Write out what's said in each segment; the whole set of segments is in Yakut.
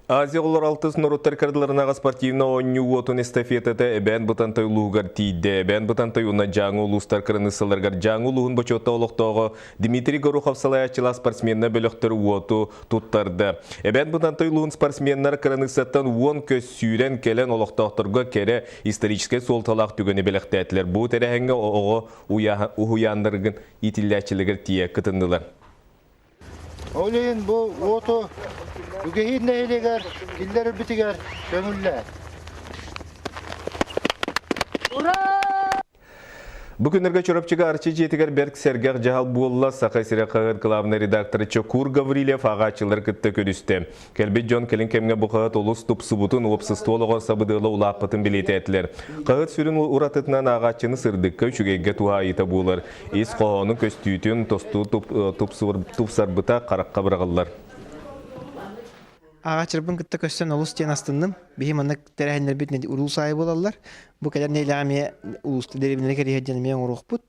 Азия оҕолор алтыс норуоттар кырдыларынааҕы спортивнай оонньуу уотун эстафетата Эбээн Бытантай улууһугар тиийдэ. Эбээн Бытантай уонна Дьааҥы улуустар кыраныыссаларыгар Дьааҥы улууһун бочуоттаах олохтооҕо Дмитрий Горохов салайааччылаах спортсменнар бөлөхтөр уоту туттарда. Эбээн Бытантай улууһун спортсменнар кыраныыссаттан 10 көс сүүрэн кэлэн олохтоохторго кэрэ историческай суолталаах түгэни бэлэхтээтилэр. Бу тэрээһиҥҥэ оҕо уһуйааннарыгын иитиллээччилэригэр тиийэ кытыннылар. Ол иһин бу уоту Үгэһиин нэһилиэгэр киллэрэрбитигэр көҥүллээ. Бу күннэргэ Чурапчыга Арчы дьиэтигэр бэрт сэргэх дьаһал буолла. Саха сирэ хаһыат главнай редактора Чокуур Гаврильев ааҕааччылары кытта көрүстэ. Кэлбит дьон кэлин кэмҥэ бу хаһыат олус тупсубутун, уопсастыба олоҕор сабыдыала улааппытын бэлиэтээтилэр. Хаһыат сүрүн уратытынан ааҕааччыны сырдыкка, үчүгэйгэ туһаайыыта буолар. Ис хоһоонун көстүүтүн тосту тупсарбыта харахха быраҕыллар. Ааҕааччыларбын кытта көрсөн олус диэн астынным. Биһи маннык тэрээһиннэрбит улуус аайы буолаллар. Бу кэлэр нэһилиэҕэ эмиэ улууска дэриэбинэлэри кэриэһэр диэн эмиэ оҥоруохпут.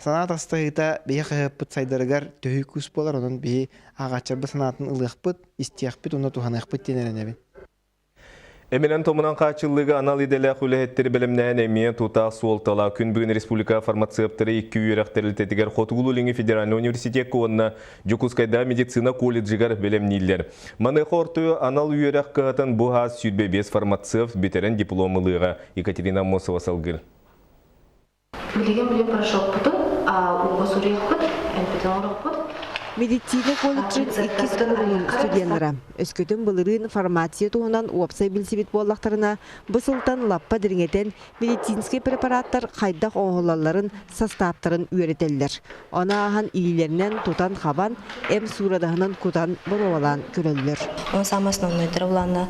Санаа атастаһыыта биһи хаһыаппыт сайдарыгар төһүү күүс буолар, онон биһи ааҕааччыларбыт санаатын ылыахпыт, истиэхпит уонна туһаныахпыт диэн эрэнэбин. Эминэн-томунан хааччыллыыга анал идэлээх үлэһиттэри бэлэмнээн эмиэ тутаах суолталаах. Күн бүгүн республика фармацевтара икки үөрэх тэрилтэтигэр Хотугулуу-Илиҥҥи федеральнай университекка уонна Дьокуускайдааҕы медицина колледжыгар бэлэмнииллэр. Маныаха орто анал үөрэх кыһатын бу аас 25 фармацевт бүтэрэн диплом ылыаҕа. Екатерина Аммосова салгыыр. Билигин билим порошокпутун ууга суруйахпыт, эмпитин оҥоруохпут. Медицина колледжын иккис кууруһун студеннара өскөтүн былырыын фармация туһунан уопсай билсибит буоллахтарына, бу сылтан лаппа дириҥэтэн медицинскэй препараттар хайдах оҥоһуллалларын, састааптарын үөрэтэллэр. Ону ааһан илиилэринэн тутан-хабан, эм суурадаһынан кутан боруобалаан көрөллөр. Он самый основной улаана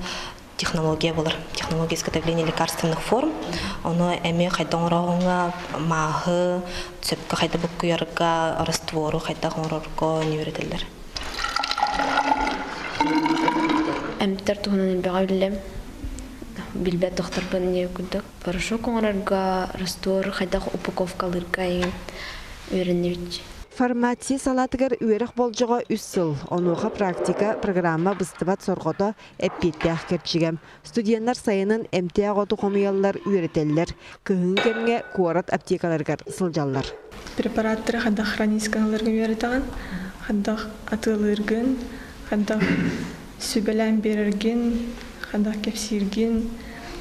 технология болар. Технология изготовления лекарственных форм. Ону эмиэ хайда оҥороҕуҥа мааһы, сөпкө хайда буккуйарга, раствору хайдах оҥорорго үөрэтэллэр. Эмтэр туһунан элбэҕи биллим. Билбэт докторбын не курдук. Порошок оҥорорго, раствор хайдах упаковкалыырга эҥин үөрэннибит. Фармация салаатыгар үөрэх болдьоҕо үс сыл. Онуоха практика программа быстыбат сорҕото эппиэттээх кэрчигэ. Студеннар сайынын эмтээх оту хомуйаллар, үөрэтэллэр. Кыһыҥҥы кэмҥэ куорат аптекаларыгар сылдьаллар. Препараттары хайдах хранить гыналларгын үөрэтэҕин, хайдах атыылыыргын, хайдах сүбэлээн биэрэргин, хайдах кэпсииргин,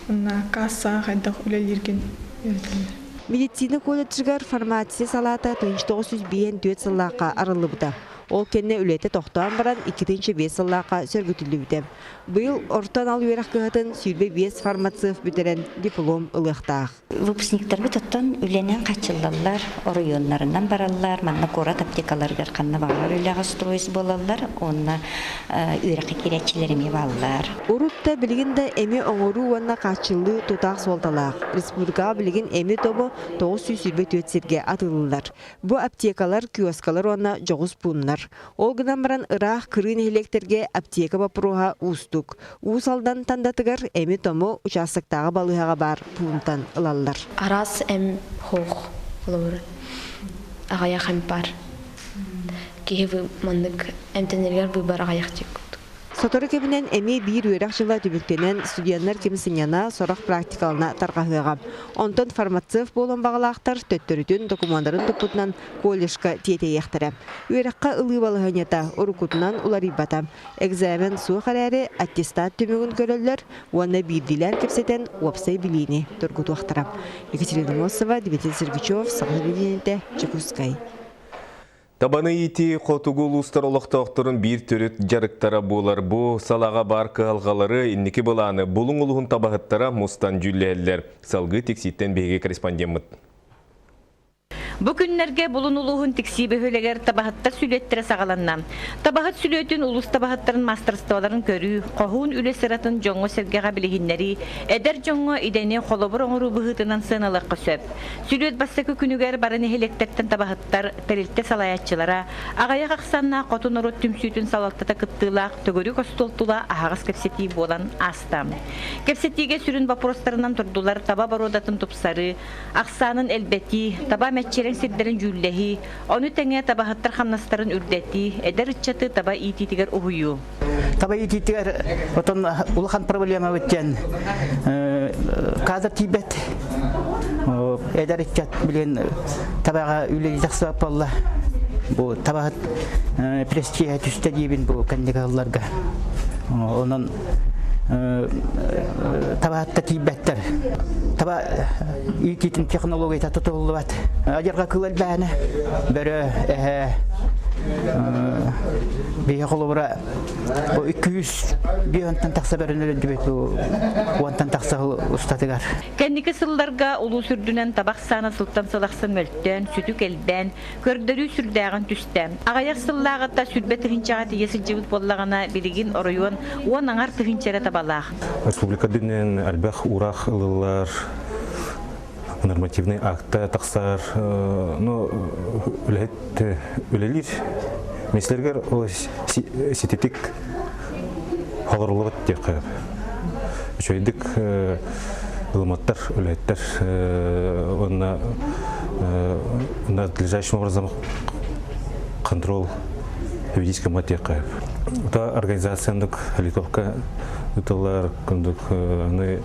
уонна кассаҕа хайдах үлэлииргин үөрэтэллэр. Медицина колледжыгар фармация салаата 1954 сыллаахха арыллыбыта. Ол кэннэ үлэтэ тохтоон баран 2005 сыллаахха сөргүтүллүбүтэ. Быйыл орто анал үөрэх кыһатын 25 фармацевт бүтэрэн диплом ылыахтаах. Выпускниктарбыт оттон үлэнэн хаччыллаллар, оройуоннарынан бараллар, манна куорат аптекаларыгар ханна баҕарар үлэҕэ устроюсь буолаллар уонна үөрэххэ киирээччилэр эмиэ бааллар. Урут да билигин да эми оҥоруу уонна хааччыллыы тутаах суолталаах. Республикаҕа билигин эми-тому 924 сиргэ атыылыыллар. Бу аптекалар, киоскалар уонна дьоҕус пууннар. Ол гынан баран ыраах кырыы нэһилиэктэргэ аптека боппуруоһа уустук. Уус Алдан Тандатыгар эми-тому участоктааҕы балыыһаҕа баар пуунтан ылаллар. Араас эм хоох холобур аҕыйах эмп баар. Киһи маннык эмтэнэригэр выбор аҕыйах диэк курдук. Сотору кэминэн эмиэ биир үөрэх дьыла түмүктэнэн, студеннар ким сынньана, сорох практикалана тарҕаһыаҕа. Онтон фармацевт буолан баҕалаахтар төттөрүтүн докумуоннарын туппутунан колледжка тиэтэйиэхтэрэ. Үөрэххэ ылыы балаһыанньата уруккутунан уларыйбата. Экзамен суох эрээри, аттестат түмүгүн көрөллөр уонна биирдиилээн кэпсэтэн уопсай билиини тургутуохтара. Екатерина Мосова, Дмитрий Сергучев, Саха телевидениетэ, Дьокуускай. Табаны иитии хотугу улуустар олохтоохторун биир төрүт дьарыктара буолар. Бу салаҕа баар кыһалҕалары, инники былааны Булуҥ улууһун табаһыттара мустан дьүүллэһэллэр. Салгыы Тиксииттэн биһиги корреспондеммыт. Бу күннэргэ Булун улууһун Тиксии бөһүөлэгэр табаһыттар сүлүөттэрэ саҕаланна. Табаһыт сүлүөтүн улуус табаһыттарын маастарыстыбаларын көрүү, хоһуун үлэ сыратын дьоҥҥо-сэргэҕэ билиһиннэрии, эдэр дьоҥҥо идэни холобур оҥоруу быһыытынан сыаналыахха сөп. Сүлүөт бастакы күнүгэр бары нэһилиэктэртэн табаһыттар, тэрилтэ салайааччылара, аҕыйах ахсааннаах хоту норуот түмсүүтүн салалтата кыттыылаах төгүрүк остуол тула аһаҕас кэпсэтии буолан ааста. Кэпсэтиигэ сүрүн боппуруостарынан турдулар таба боруодатын тупсарыы, ахсаанын элбэтии, таба мэччирэҥ кистэлэҥ сирдэрин дьүүллэһии, ону тэҥэ табаһыттар хамнастарын үрдэтии, эдэр ыччаты таба иитиитигэр уһуйуу. Таба иитиитигэр отон улахан проблема диэн кадр тиийбэт. Эдэр ыччат билин табаҕа үлэлии тахсыбат буолла. Бу табаһыт престиһэ түстэ диибин бу кэнники сылларга. Онон табаһытта тиийбэттэр. Таба иитиитин технологията тутуллубат. Адьырҕа кыыл элбээнэ, бөрө, эһэ, биһи холобура 200 биһонтан тахса бөрөнөр өлдүбүт уонтан тахса устатыгар. Кэнники сылларга улуус үрдүнэн табах саана сылтан сыл ахсын мөлтөөн, сүтүк элбээн, көрдөрүү сүрдээҕин түстэ. Аҕыйах сыллааҕыта сүүрбэ тыһыынчаҕа тиийэ сылдьыбыт буоллаҕына, билигин оройуон уон аҥар тыһыынча эрэ табалаах. Республика үрдүнэн элбэх уураах ылыллар, нормативный акта тахсар, ну, үлэһит үлэлиир. Миэстэлэригэр сититик холоруллубат диэххэ үчүгэйдик ылыматтар, үлэһиттэр уонна надлежащим образом контроль юридический диэххэ Та организацияндык литовка ытылар кындык аны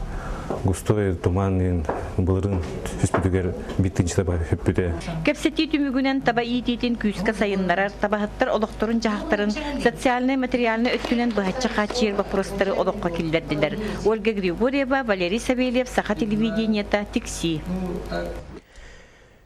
густой туман былырын түспүтүгэр биттинчи таба хөппүтэ. Кэпсэтии түмүгүнэн таба иитиитин күүскэ сайыннарар, табаһыттар олохторун-дьаһахтарын социальнай-материальнай өттүнэн быһаччы хааччыйар боппуруостары олоххо киллэрдилэр. Ольга Григорьева, Валерий Савельев, Саха телевидениета, Тиксии.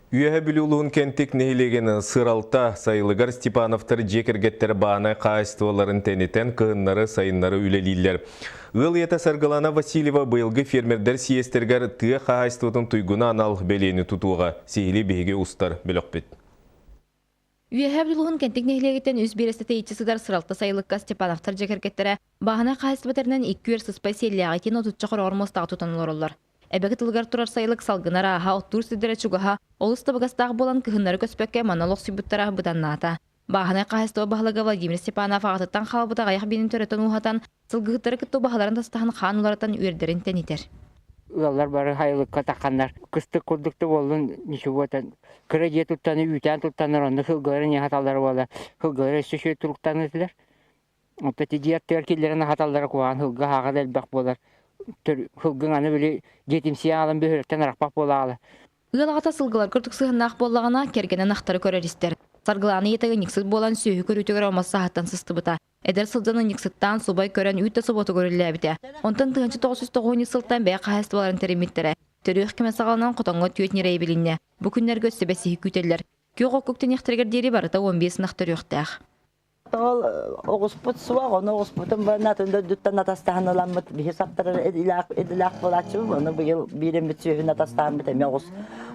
Үөһэ Бүлүү улууһун Кэнтик нэһилиэгин Сыралта сайылыгар Степановтар дьиэ кэргэттэр баанай хаһаайыстыбаларын тэнитэн кыһыннары-сайыннары үлэлииллэр. Ыал ийэтэ Саргылана Васильева быйылгы фермердэр съезтэригэр тыа хаһаайыстыбатын туйгуна анал бэлиэни тутуоҕа. Сиһилии биһиги устар бөлөхпүт. Үөһээ Бүлүү улууһун Кэнтик нэһилиэгиттэн үс биэрэстэ тэйиччи сытар Сыралта сайылыкка Степановтар дьиэ кэргэттэрэ бааһынай хаһаайыстыба тэринэн икки үөр сыспай сиэллээҕи отучча хороҕор муостаҕа тутан олороллор. Эбэ кытылыгар турар сайылык салгына ырааһа, оттуур сирдэрэ чугаһа, олус табыгастаах буолан кыһыннары көспөккө манна олохсуйбуттара быданнаата. Бааһынай хаһаайыстыба баһылыга Владимир Степанов аҕатыттан хаалбыт аҕыйах биэнин төрөтөн ууһатан, сылгыһыттары кытта убаһаларын тастаһан хаан уларытан үөрдэрин тэнитэр. Ыаллар бары сайылыкка тахханнар кыстык курдук да буоллун ничего кыра дьиэ туттаны үүтээн туттаннар онно сылгыларын аһаталлар буола сылгылары өссө үчүгэй туруктаныылар Оттон ити дьиэ аттыгар киллэрэн аһаталлара куһаҕан сылгы аһааҕа да элбэх буолар. Сылгыҥ аны били дьиэтимсийэ аҕалан бөһүөлэктэн арахпат буолаҕала. Ыал аҕата сылгыларга ордук сыһыаннаах буоллаҕына, кэргэнин ахтары көрөр-истэр. Саргылаана ийэтэ ыанньыксыт буолан сүөһү көрүүтүгэр омос сааһыттан сыстыбыта. Эдэр сылдьан ыанньыксыттаан субай көрөн үүт да собуотугар үлэлээбитэ. Онтон 1990 сылтан бэйэ хаһаайыстыбаларын тэриммиттэрэ. Төрүөх кэмэ саҕаланан хотоҥҥо түөрт ньирэйи билиннэ. Бу күннэргэ өссө бэсиһи күүтэллэр. Күөх окко үктэниэхтэригэр диэри барыта 15 ынах төрүөхтээх. Ол оҕуспут суох, ону оҕуспутун быһан атын дойдуттан атастаһан ыламмыт биһи саптарар эдилээх буолааччыбыт, ону быйыл биир эмит сүөһүн атастаһаммыт эмиэ оҕус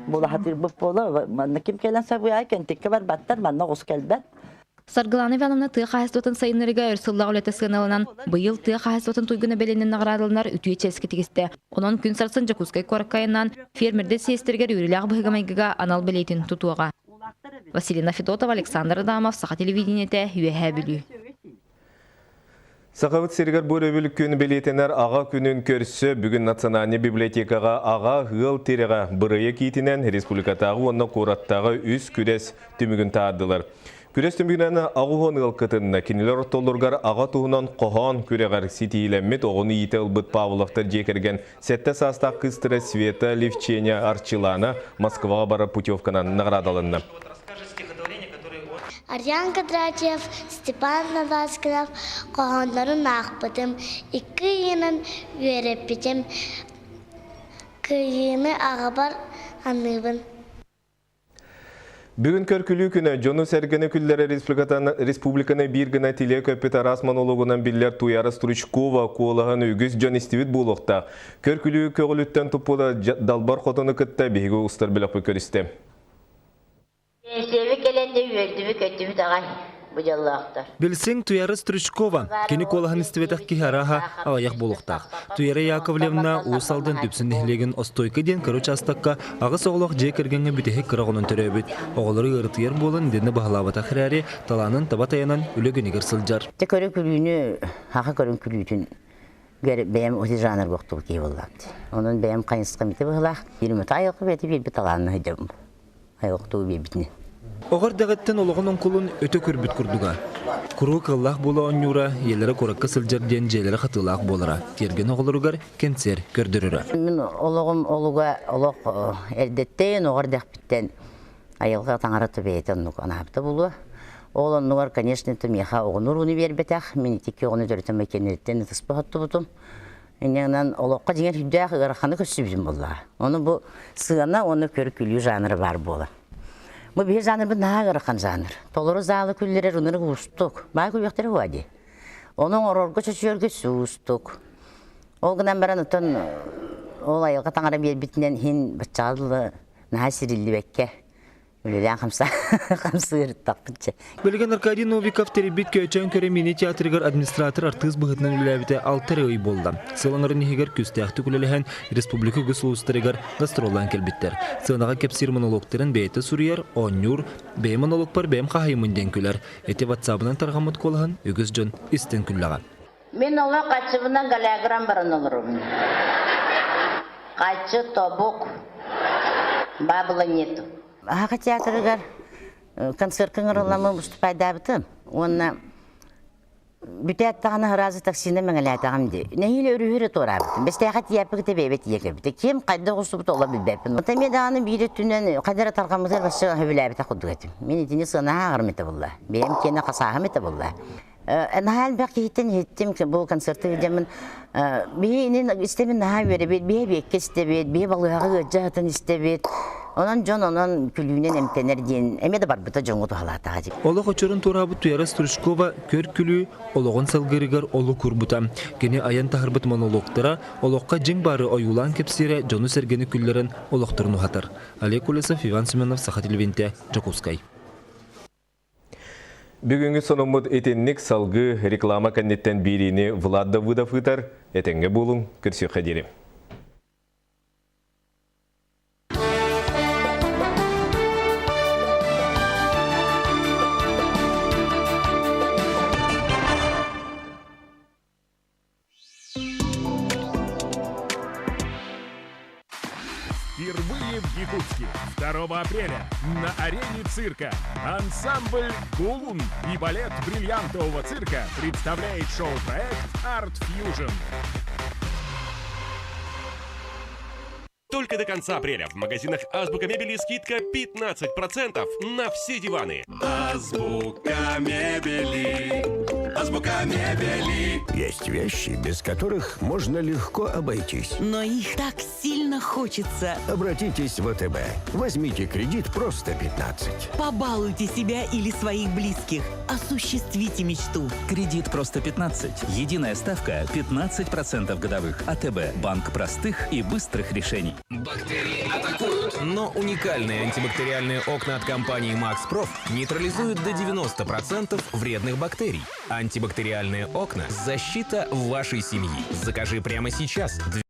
булаһатыырбыт буола. Манна ким кэлэн сабыай кэнтиккэ барбаттар, манна оҕус кэлбэт. Саргылана Ивановна тыа хаһаайыстыбатын сайыннарыыга өр сыллаах үлэтэ сыаналанан, быйыл тыа хаһаайыстыбатын туйгуна бэлиэнэн наҕараадаланар үтүө чиэскэ тигистэ. Онон күн сарсын Дьокуускай куоракка айаннаан, фермердэр сиэстэригэр үөрүүлээх быһыыга-майгыга анал бэлиэтин тутуоҕа. Василина Федотова, Александр Адамов, Саха телевидениетэ, Үөһээ Бүлүү. Сахабыт сиригэр бу өрөбүл күн бэлиэтэнэр Аҕа күнүн көрсө бүгүн Национальнай библиотекаҕа Аҕа ыал тирэҕэ бырайыак иитинэн республикатааҕы уонна куораттааҕы үс күрэс түмүгүн таһаардылар. Күрэс түмүгүнэн аҕыс уон ыал кытынна. Кинилэр ортолоругар аҕа туһунан хоһоон күрэҕэр ситиһиилэммит оҕону иитэ ылбыт Павловтар дьиэ кэргэн Сэттэ саастаах кыыстара Света Левченя Арчылана Москваҕа барар путевканан наҕараадаланна. Ариан Кондратьев, Степан Новаскинов хоһооннорун аахпытым, икки ыйынан үөрэппитим. Кыайыыны аҕабар аныыбын. Бүгүн көркүлүү күнэ дьону-сэргэни күллэрэр республиканы биир гына тилиэ көппүт араас монологунан биллэр Туяра Стручкова куолаһын үгүс дьон истибит буолуохтаах. Көркүлүү көҕүлүттэн туппута далбар хотону кытта биһиги устар бөлөхпүт көрүстэ. Пенсиябы кэлэн да үөрдүбү-көттүбүт аҕай бу дьоллоохтор. Билсиҥ Туяра Стручкова. Кини куолаһын истибэтэх киһи арааһа аҕыйах буолуохтаах. Туяра Яковлевна Уус Алдан Дүпсүн нэһилиэгин Остуойка диэн кыра учаастакка аҕыс оҕолоох дьиэ кэргэҥҥэ бүтэһик кыра оҕонон төрөөбүт. Оҕолору ыарытыйар буолан итиннэ баһылаабатах эрээри, талаанын таба тайанан үлэ күнүгэр сылдьар. Дьэ көрү күлүүнү, хаха көрүн күлүүтүн бэйэм ути жанр буохтубут киһи буоллаам. Онон бэйэм хайысхам ити быһылаах. Биир мөтө айылҕа бэйэтэ биэрбит талаанын сылдьабын. Айылҕа тугу биэрбитинэн. Оҕо эрдэҕиттэн олоҕун оҥкулун өтө көрбүт курдуга. Куруук ыаллаах буола оонньуура, ийэлэрэ куоракка сылдьар диэн дьиэлэрэ хатыылаах буолара, тиэргэн оҕолоругар кэнсиэр көрдөрөрө. Мин олоҕум олуга олох эрдэттэн, оҕо эрдэхпиттэн айылҕа таҥара бэйэтэ оннук анаабыта буолуо. Ол оннугар, конечно, миэхэ оҕону урууну биэрбэтэх. Мин ити оҕону төрөтөн кэнниттэн ытыспа хоттубутум. Инньэ олоххо дьиҥэр сүрдээх ыараханы көрсүбүтүм буоллаҕа. Ону бу сыана уонна көр-күлүү жанра баар буолар. Бу биһи жанрбыт наһаа ыарахан жанр. Толору залы күллэрэр ынырык уустук. Баай күлүөхтэрэ буа дии. Ону оҥорорго чочуйарга уустук. Ол гынан баран оттон ол айылҕа таҥара биэрбитинэн иһин баччаҕа наһаа сириллибэккэ үлэлээн хамсыыртахпыт чэ. Билигин Аркадий Новиков тэрийбит Көөчөөн көрө мини-театрыгар администратор артыыс быһыытынан үлэлээбитэ алта эрэ ый буолла. Сыл аҥарын иһигэр күүстээхтик үлэлэһэн республика үгүс улуустарыгар гастроллаан кэлбиттэр. Сыанаҕа кэпсиир монологтарын бэйэтэ суруйар, оонньуур, бэйэм монологпар бэйэм хаһайыммын диэн күлэр. Ити ватсабынан тарҕаммыт куолаһын үгүс дьон истэн күллэҕэ. Мин олох хаччыбынан галяграм баран олоробун. Хаччы, тобук, бабла нету. Аха театрыгар концертка ыҥырылламмын выступайдаабытым. Уонна бүтээт даҕаны сразу таксина мэҥэлээтэҕим дии. Нэһиилэ өрүһүрэ туораабытым. Бэстээхэ тиийээппит бэйэбэ тиийэ кэлбитэ. Ким хайдах устубута ола билбэппин. Оттон эмиэ даҕаны биир өттүнэн хайда эрэ тарҕаммытыгар бачча сөбүлээбитэх курдук этим. Мин итини сыанаһа ааҕарым этэ буолла. Бэйэм киэнэ хасааһым этэ буолла. Наһаа элбэх киһиттэн иһиттим бу концерты илдьэммин биһи инин истэбин наһаа үөрэбит биһи эбиэккэ истэбит биһи балыыһаҕа ыалдьа сытан истэбит онон дьон онон күлүүнэн эмтэнэр диэн эмиэ да барбыта дьоҥҥо туһалаатаҕа дии. Олох очурун туораабыт Туяра Стручкова көр-күлүү олоҕун салгыырыгар олук уурбута. Кини айан таһарбыт монологтара олоххо дьиҥ баары ойуулаан кэпсиирэ дьону-сэргэни күллэрэн олохторун уһатар. Олег Колесов, Иван Семенов, Саха телевидениетэ, Дьокуускай. Бүгүҥҥү сонуммут итинник салгыы реклама кэнниттэн биэриини Влад Давыдов ыытар. Этэҥҥэ буолуҥ, көрсүөххэ диэри. Впервые в Якутске 2 апреля на арене цирка ансамбль «Гулун» и балет бриллиантового цирка представляет шоу-проект «Арт Фьюжн». Только до конца апреля в магазинах Азбука Мебели скидка 15% на все диваны. Азбука мебели. Азбука мебели. Есть вещи, без которых можно легко обойтись. Но их так сильно хочется. Обратитесь в ВТБ. Возьмите кредит просто 15. Побалуйте себя или своих близких. Осуществите мечту. Кредит просто 15. Единая ставка 15% годовых. АТБ. Банк простых и быстрых решений. Бактерии атакуют. Но уникальные антибактериальные окна от компании Max Prof нейтрализуют до 90% вредных бактерий. Антибактериальные окна – защита вашей семьи. Закажи прямо сейчас.